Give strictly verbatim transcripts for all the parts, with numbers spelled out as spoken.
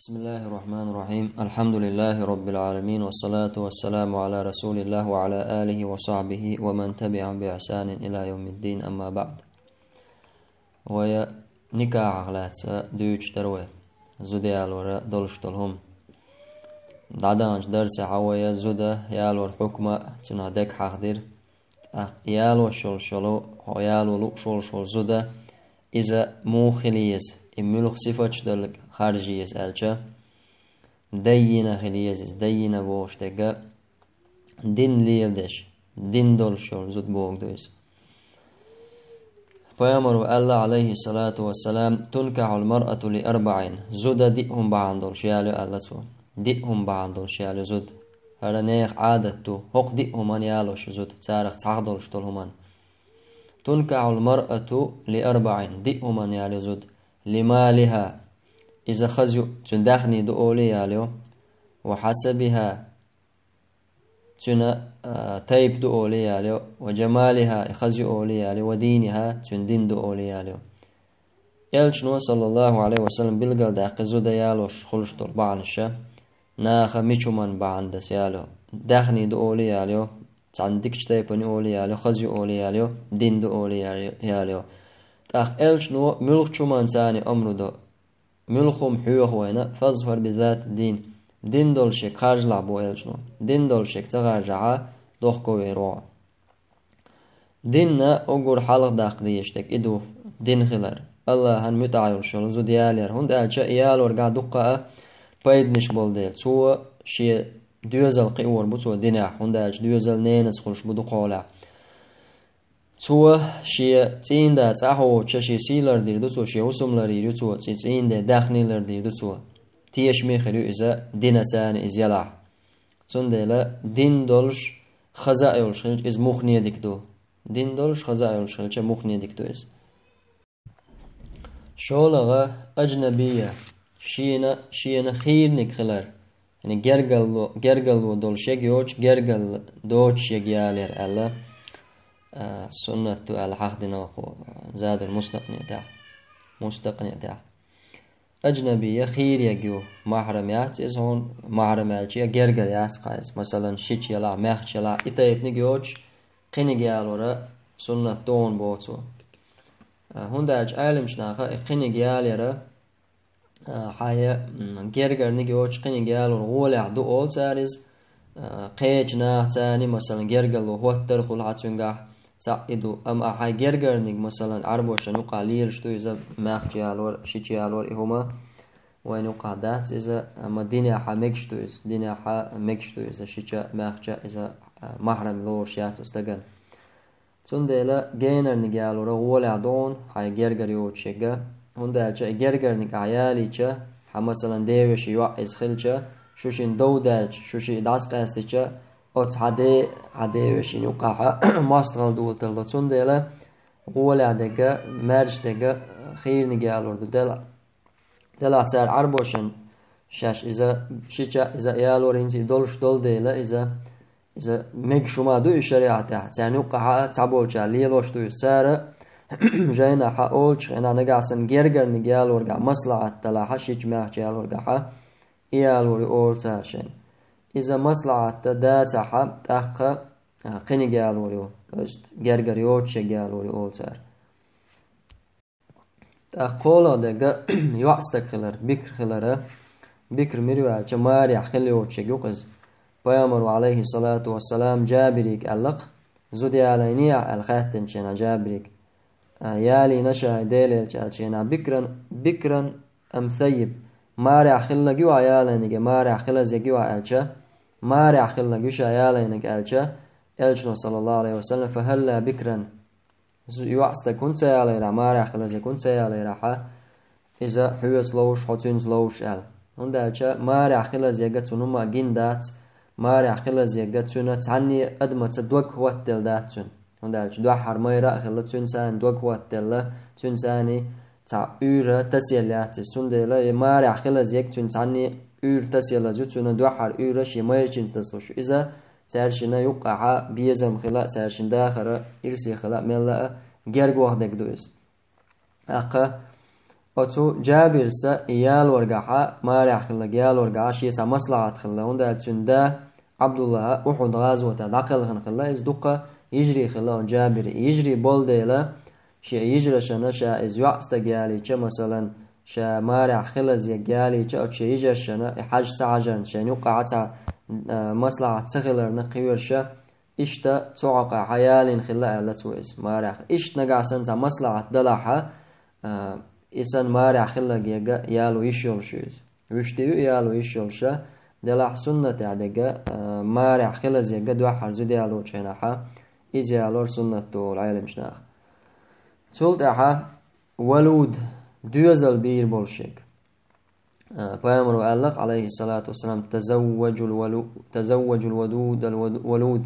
بسم الله الرحمن الرحيم. الحمد لله رب العالمين، والصلاة والسلام على رسول الله وعلى آله وصحبه ومن تبعهم بإحسان إلى يوم الدين، أما بعد. Вай никахьах лаьцна дуьйцуш дара вай зуда ялора долуш долу хӀума. ДӀадаханчу дарсехь вай зуда ялора хьукма, цунах дерг хьахдира. ТӀаккха ялош йолуш йолу, хьо яло лууш волуш волу зуда, иза муха хила еза, и муьлха сифаташ долу харжа еза аьлча, даййина хила еза иза, даййина бохуш дерг дин леладеш, дин долуш йолу зуда бохург ду иза. Пайхамаро аьлла, алейхиссалату вассалам: «تنكح المرأة لأربع». Зуда диъ хӀума бахьана долуш ялайо аьлла цо. Диъ хӀума бахьана долуш ялайо зуда. ХӀара нехан Ӏадат ду, хӀокху диъ хӀуманна ялайо шу зуда, царах цхьаъ долуш долу хӀуманна. «تنكح المرأة لأربع», диъ хӀуманна ялайо зуда. «لمالها», иза хаза ю, цуьнан даьхни ду олий ялайо. «وحسبها», цуьнан, а, тайпа ду олий ялайо. «وجمالها», и хаза ю олий ялайо. «ودينها», цуьнан дин ду олий ялайо. Элчано, саллаллаху алейхи ва саллям, билгалдаьккхи зуда ялош хуьлуш долу бахьанаш, наха мича хӀуманна бахьана дас ялайо. Даьхни ду олий ялайо, цхьана дикачу тайпана ю олий ялайо, хаза ю олий ялайо, дин ду олий ялайо. ТӀаккха элчано муьлххачу хӀуманна царна омра до, муьлхха хӀума хьоьху вайна: «فاظفر بذات الدين». Дин долуш ерг харжалахь, боху элчано. Дин долуш ерг ца харжахь, дохко вер ву хьо. Динна уггар хьалха даккха дезаш дерг и ду, дин хилар. Аллахьан муьтӀахь йолуш йолу зуда ялаяр. ХӀунда аьлча и ялоргахь дуккха а пайданаш болу дела. Цо шен доьзал кхиор бу цо динехь, хӀунда аьлча доьзал ненаца хуьлуш бу дукхахьолехь. Цо шен цӀийнда цӀахь воцуча шен сий лардийр ду цо, шен хӀусам ларйийр ю цо, цӀи-, цӀийнда даьхни лардийр ду цо. Тешаме хир ю иза, дина царна иза ялахь. Цундела дин долуш, хаза а йолуш хилча, иза муха недика ду. Дин долуш, хаза а йолуш хилча, муха недика ду иза. ШолгӀа, аджнабия, шена, шена хийраниг хилар. Яъни гергарло, гергарло долуш ерг йоцуш, гергал доцуш ерг ялаяр аьлла, а, суннат ду аьлла хьахдина ваха, а, Задул Мустакъни тӀехь. Мустакъни тӀехь. Аджнабия хийра ерг ю, махьрам яц иза хьуна, махьрам аьлча гергара яц кхайза. Масалан, шича ялахь, маьхча ялахь, и тайпаниг йоцуш, кхиниг ялора суннат ду хьуна боху цо. А, хӀунда аьлча Ӏеламчу наха и кхиниг ялаяра, а, хьан я, м, гергарниг йоцуш кхиниг ялор гӀолехь ду олу цара иза, а, кхечу нахаца а, масалан, гергарло хӀоттар хуьлу хьан цуьнгахь, цхьаъ и ду. Амма ахьа хьайн гергарниг, масалан, Ӏарбошна юкъахь лелаш ду иза, маьхча ялор, шича ялор и хӀума, вайна юкъахь дац иза, амма динехь хьан мегаш ду иза, динехь хьан мегаш ду иза, шича, маьхча иза, а, махьрам лоруш яц оцу стагана. Цундела генарниг ялора гӀолехь ду хьуна, хьайн гергара йоцуш ерг. ХӀунда аьлча и гергарниг ахьа ялийча, хьан, масалан, девешин йоӀ иза хилча, шу шина дов даьлча, шу шиъ дӀасакъаьстича, оцу хьан де-, хьан девешин юкъахь мостагӀалла дола тарло. Цундела гӀолехь дерг, маьрша дерг хийраниг ялор ду. Дела-, делахь цара Ӏарбошна шаьш иза, шича иза ялор хӀинца и долуш долу дела иза, иза мегаш хӀума ду и шариӀатехь, царна юккъахьа а цхьаболчара лелош ду иза. Цара жайнахь хьан олучу хенахь нагахь санна гергарниг ялоргахь маслахьат далахьа, шича, маьхча ялоргахьа, и ялор ю олу цара шайна. Иза маслахьат дацахьа, тӀаккха, а, кхиниг ялор ю, то есть гергара йоцуш ерг ялор ю олу цара. ТӀаккха кхоалгӀа дерг йоӀ стаг хилар, бикр хилара, бикр мира ваьлча, марехь хила йоцуш ерг ю-кх иза. Пайхамаро, алейхиссалату вассалам, Джабирига аьлла-кх, зуда ялайний ахь аьлла хаьттинчу хенахь Джабирига, а, ялийна ша хӀай Делан элча аьлча хенахь, бикран, бикран ам саййиб, марехь хилларг ю ахь ялайниг, марехь хилаза ерг ю ахь аьлча, марехь хилларг ю ша ялайниг аьлча, элчано, саллаллаху алейхи ва саллям, фахалла бикран, Зу-, йоӀ стаг хӀунда ца ялайрахь, марехь хилаза ерг хӀунда ца ялайрахьа, иза хьоьца ловзуш, хьо цуьнца ловзуш аьлла. ХӀунда аьлча марехь хилаза ерг цунна хӀумма а гина дац, марехь хилаза ерг цуьнан цхьанне а адамаца дог хӀоттаделла дац цуьнан. ХӀунда аьлча дуьххьара майра а хилла, цуьнан царна дог хӀоттаделла, цуьнан царна цхьа уьйр тасаелла яц иза. Цундела и марехь хилаза ерг цуьнан цхьанне а уьйр тасаеллаза ю, цуьнан дуьххьара уьйр шен майрачуьнца тасалуш ю. Иза цаьршинна юккъахьа безам хила а, цаьршинна дахар ирсе хила а, мелла а герга ваха дерг ду иза. ТӀаккха Оцу Джабирса и ялоргахьа, марехь хилларг ялоргахьа, шен цхьа маслахьат хилла, хӀунда аьлча цуьнан да Ӏабдуллахь Ухьуд гӀазота дӀакхелхина хилла, иза дукха йижарий хилла оцу Джабира. И йижарий болу дела, шен йижаршна ша иза йоӀстаг ялийча, масалан, ша марехь хилазъерг ялийча, оцу шен йижаршна и хьажа ца хьажарна, шайна юккъехь цхьа, а, маслахьат ца хиларна кхоьруш, иштта цу хьокъехь ялийна хилла аьлла цо иза марехь. Иштта нагахь санна цхьа маслахьат далахьа, а, и санна марехь хилларг яло йиш йолуш ю иза. Вуьшта ю яло йиш йолуша, делахь суннатехь дерг, а, марехь хилазъерг дуьххьара зуда ялочу хенахьа, иза ялор суннат ду олу Ӏеламчу наха. Цул тӀаьхьа валуд, доьзал бийр болуш ерг. А, пайхамаро аьлла-кх, Ӏалайхиссалату вассалам: «Тазавваджул валу-, тазавваджул вадудал ваду-, валуд,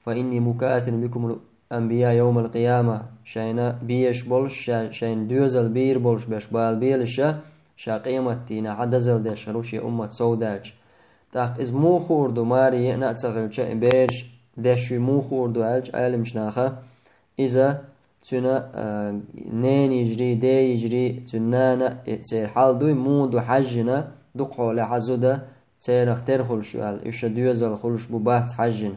фа инни мукафирун бикумул анбия йовмал къияма». Шайна безаш болуш, ша-, шайна доьзал бийр болуш берш бала белаша, ша къематдийнахьа дозалла деш хир ву шен уммат сов даьлча. ТӀаккха иза муха хуур ду, маре еана а ца хилча, и бераш деш вуй муха хуур ду аьлча, Ӏеламчу наха иза цуьнан, а, ненан йижарий, ден йижарий, цуьнан нана, э, церан хьал дуй, муха ду хьаьжжина, дукха хьолехьа зуда церах тера хуьлуш ю аьлла, уьш доьзал хуьлуш бу, бац хьаьжжина.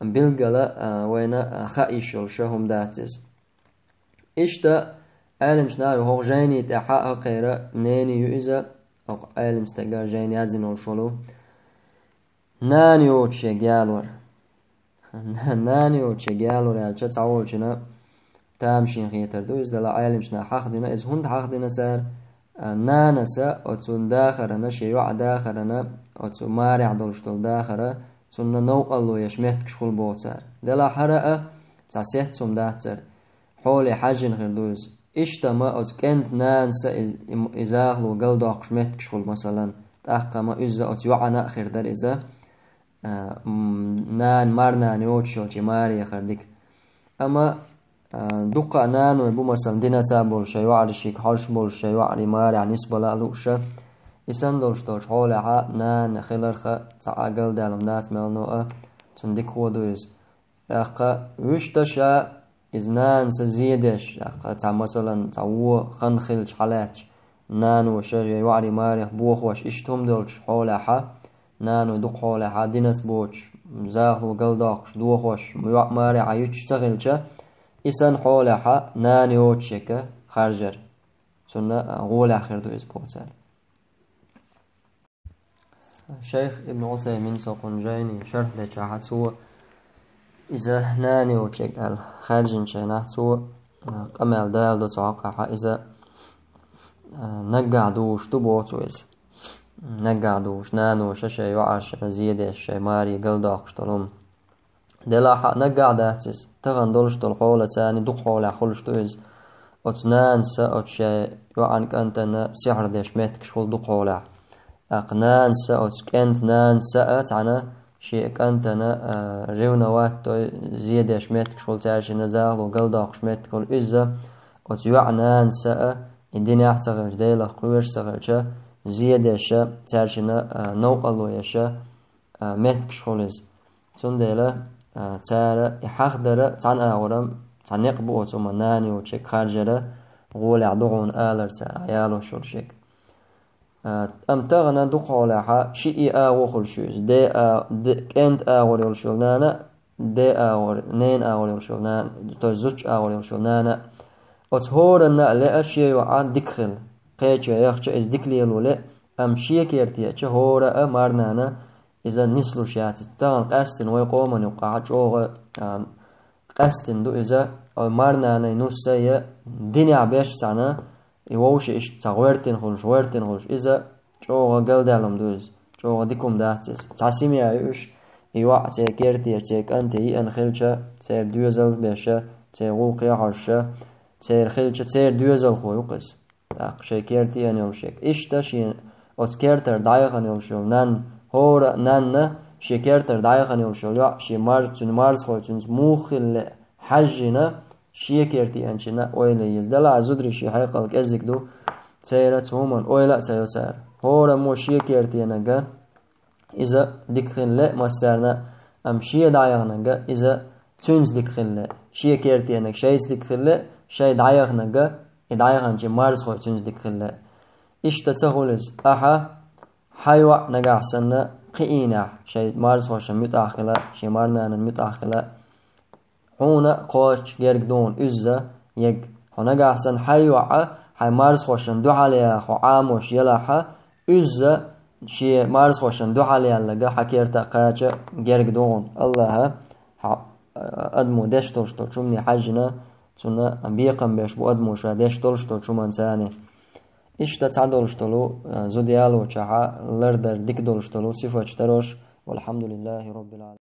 Билггала, а, вайна, а, хаа йиш йолуш хӀума дац иза. Иштта Ӏеламчу наха хӀокху жайни тӀехь а кхеран нени ю иза, хӀокху Ӏеламчу стага жайна яздина волуш волу. Нана йоцуш ерг ялор. Нана йоцуш ерг ялор аьлча, цхьаволчунна тамашийна хетар ду иза, делахь Ӏеламчу наха хьахдина иза. ХӀунда хьахдина цара? А, нанас оцу дахарна, шен йоӀан дахарна, оцу марехь долуш долу дахар, цунна новкъарло еш меттигаш хуьлу боху цара. Делахь хӀара а цхьа сецна хӀума дац цара. Хьоле хьаьжжина хир ду иза. Иштта ма оцу кӀентан нанас иза, и, и захало галдоккхуш меттигаш хуьлу, масалан, тӀаккха ма иза оцу йоӀана а хир дара иза, а, м, нана, марнана йоцуш йолчу маре яхар дика. Амма, а, дуккха а наной бу, масалан, динца а болуш, шайн йоӀаршка хьожуш болуш, шайн йоӀарий марехь нисбала а лууша. И санна долуш долчу хьолехьа нана хиларх цхьа а галдаьлла ма дац мел но а, цунна дика хӀун ду иза. ТӀаккха вуьшта ша иза нанас зен деш, тӀаккха цхьа, масалан, цхьа вон хан хилча хьалаьцча, наноша я йоӀарий марехь бохош, иштта хӀума долчу хьолехьа, наной дукха хьолехьа динца боцуш, захало галдоккхуш, дохош, йоӀ марехьа юьтуш ца хилча, и санна хьолехьа нана йоцуш ерг харжар. Цунна гӀолехь хир ду иза боху цара. Шайх Ибн Усаймин сокхун жайни шарх дечахьа цо иза нана йоцуш ерг аьлла хаьржинчу хенахь цо, а, къамел даладо цу хьокъехьа иза, а, наггахь дугӀуш ду боху цо иза. Наггахь дугӀуш, наноша шайн йоӀаршна зен деш, шайн маре галдоккхуш долу хӀума. Делахь а наггахь дац иза. Тахана долуш долу хьолаца царна дукха хьолехь хуьлуш ду иза. Оцу нанас оцу шайн йоӀан кӀантана сихьр деш меттигаш хуьлу дукха хьолехь. ТӀаккха нанас оцу кӀентан нанас а цхьана шен кӀантана, а, ревновать дой, зен деш меттигаш хуьлу, цаьршинна захало галдоккхуш меттиг хуьлу. Иза оцу йоӀан нанас а и динехь а ца хилча, Делах кхоьруш а ца хилча, зен деша, цаьршинна, а, новкъарло еша, а, меттигаш хуьлу иза. Цундела, а, цара и хьахдара цхьана агӀоран, цхьа некъ бу оцу хӀуманна, нана йоцуш ерг харжара гӀолехь ду хьуна алар цара, ялош йолуш ерг. А, амма тахана дукха хьолехьа шиъ агӀо хуьлуш ю иза. Де а, де, кӀентан агӀор йолуш йолу нана, де агӀор, ненан агӀор йолуш йолу нана, то есть зудчун агӀор йолуш йолу нана. Оцу хӀоранна а лаьа шен йоӀа дика хила. Кхечо яхча иза дика лело лаьа, амма шен керте еча хӀора а марнана иза нислуш яц. Тахана къаьстина вай къоман юккъахьа чӀогӀа, а, къаьстина ду иза, ой, марнанай нус а я динехь беш цхьана, и вовши иштта цхьа гӀоьртина хуьлуш, гӀоьртина хуьлуш. Иза чӀогӀа галдаьлла хӀума ду иза, чӀогӀа дика хӀума дац иза. Цхьа семья ю уьш, и йоӀ церан кертера, церан кӀанте йиъна хилча, церан доьзал беша, церан гӀуллакхе хьожуша, церан хилча, церан доьзалхо ю-кх иза. ТӀаккха шайн керта еана йолуш ерг. Иштта шен оцу кертара дӀаяхана йолуш йолу нанна, хӀора а нанна, шен кертара дӀаяхана йолуш йолу йоӀ, шен марз-, цуьнан марзхой цуьнца муха хилла хьаьжжина, шен керта еанчунна ойла е еза. Делахь зударий шен хьекъал кӀеззиг ду, церан цу хӀуманна ойла а ца йо цара. ХӀораммо шен керта еанарг иза дика хила лаьа массарна, амма шен дӀаяханарг иза цуьнца дика хила лаьа. Шен керта еанарг шайца дика хила лаьа, шайн дӀаяханарг дӀаяханчийн марзахой цуьнца дика хилла. Иштта ца хуьлу иза. Ахьа хьан йоӀ нагахь санна кхиийнехь, шайн марзахошна муьтӀахь хила, шен марнанна муьтӀахь хила, хьуна кхоччуш герга ду хьуна уьзза ерг. Хьо нагахь санна хьан йоӀ хьайн марзахошна дуьхьал яха хьо Ӏамош елахь, уьзза шен марзахошна дуьхьал яьлларг хьан керта кхача герга ду хьуна. АллахӀа хьан, а, адамо деш долуш долчу хӀумане хьаьжжина, цунна бекхам беш бу адамо ша деш долуш долчу хӀуманца. Иштта цхьадолуш долу, а, зуда ялочохь лардар дика долуш долу сифаташ тарош. Валхьамдулиллахи Роббил Ӏаламин.